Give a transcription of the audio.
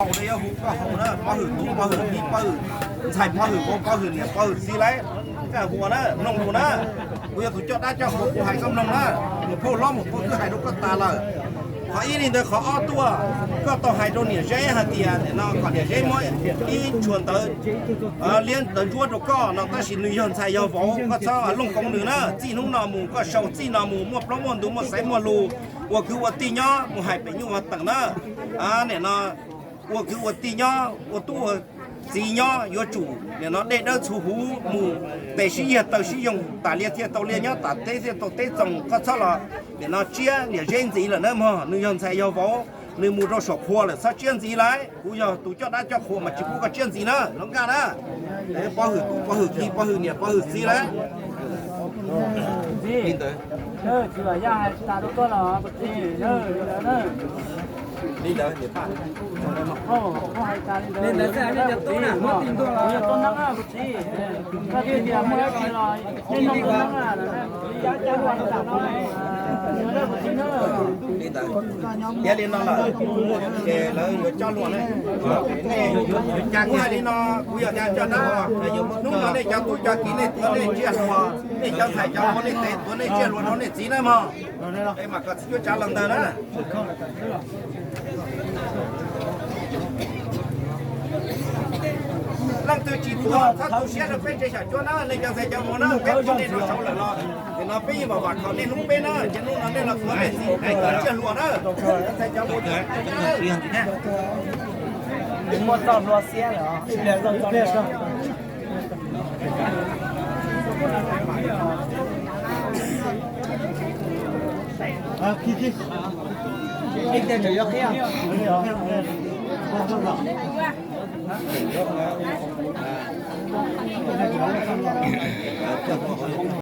Haus no yog hu koj haus na, pov hwm tub pov hwm kiv pov hwm ntxhais pov hwm vauv pov hwm niam pov hwm txiv lawm, koj hu na, mloog lus na. Kuv yog tus coj dab coj qhua kuv hais koj mloog na. Mus phauj hlob mus phauj twb hais rau koj tas lawm. Qhov ib li ntawd, qhov ob tuaj, koj tau hais rau niam Zeb hais tias nim no kom niam Zeb muab ib tshuas ntawv liab ntawv ntsuab rau koj no, tab sis nws yog ntxhais yog vauv, koj txhob looj koov nws na. Txij hnub no mus koj sau txij no mus muaj plaub muaj ntug muaj xaiv muaj lus, ua kwv ua tij nyob mus hais pem nyuj vaj teem na. Nim no ua kwv ua tij nyob, ua tub ua txiv nyob, yuav tsum nim no dej dawb txhuv huv mus, tes sib yag taw sib yoog tas li thiaj tau li nyob, tas teb thiaj tau teb txoos. Koj txhob los nim no tsiab niam Zeb ntxiv lawm na mog. Nws yog ntxhais yog vauv, nws mus rau saum qhua lawm, txhob tsiab ntxiv lawm. Kuv yog tus coj dab coj qhua mas tsis pub koj tsiab ntxiv na, lov nkaj na. Pov hwm tub pov hwm kiv pov hwm niam pov hwm txiv lawm. Li ntawd. Li ntawd. Li ntawd xwb, nej cov tub na, muab tis ntuag los. Li ntawd. Thiab li no lawm, ces lawv yuav coj luag ne. Kuv hais li no, kuv yog coj dab, hnub no nej cov tub cov kiv nej tuav nej tsiaj hluas, nej cov ntxhais cov vauv nej tuav nej tsiaj hluas rau nej txiv na mog. Es mam kom txiv cuab tsav los ntawd na. Leej twg tsis tuag txhob tu siab rau peb tsev xyom cuab na, nej cov ntxhais cov vauv na, peb tuav nej rau saud lawm los, nim no peb yeej vam vam khom nej hlub peb na, ces hnub no nej los tuav nej txiv hais kom tsiaj hluas na. Ntxhais cov vauv, muaj txoj hlua xiab lawm.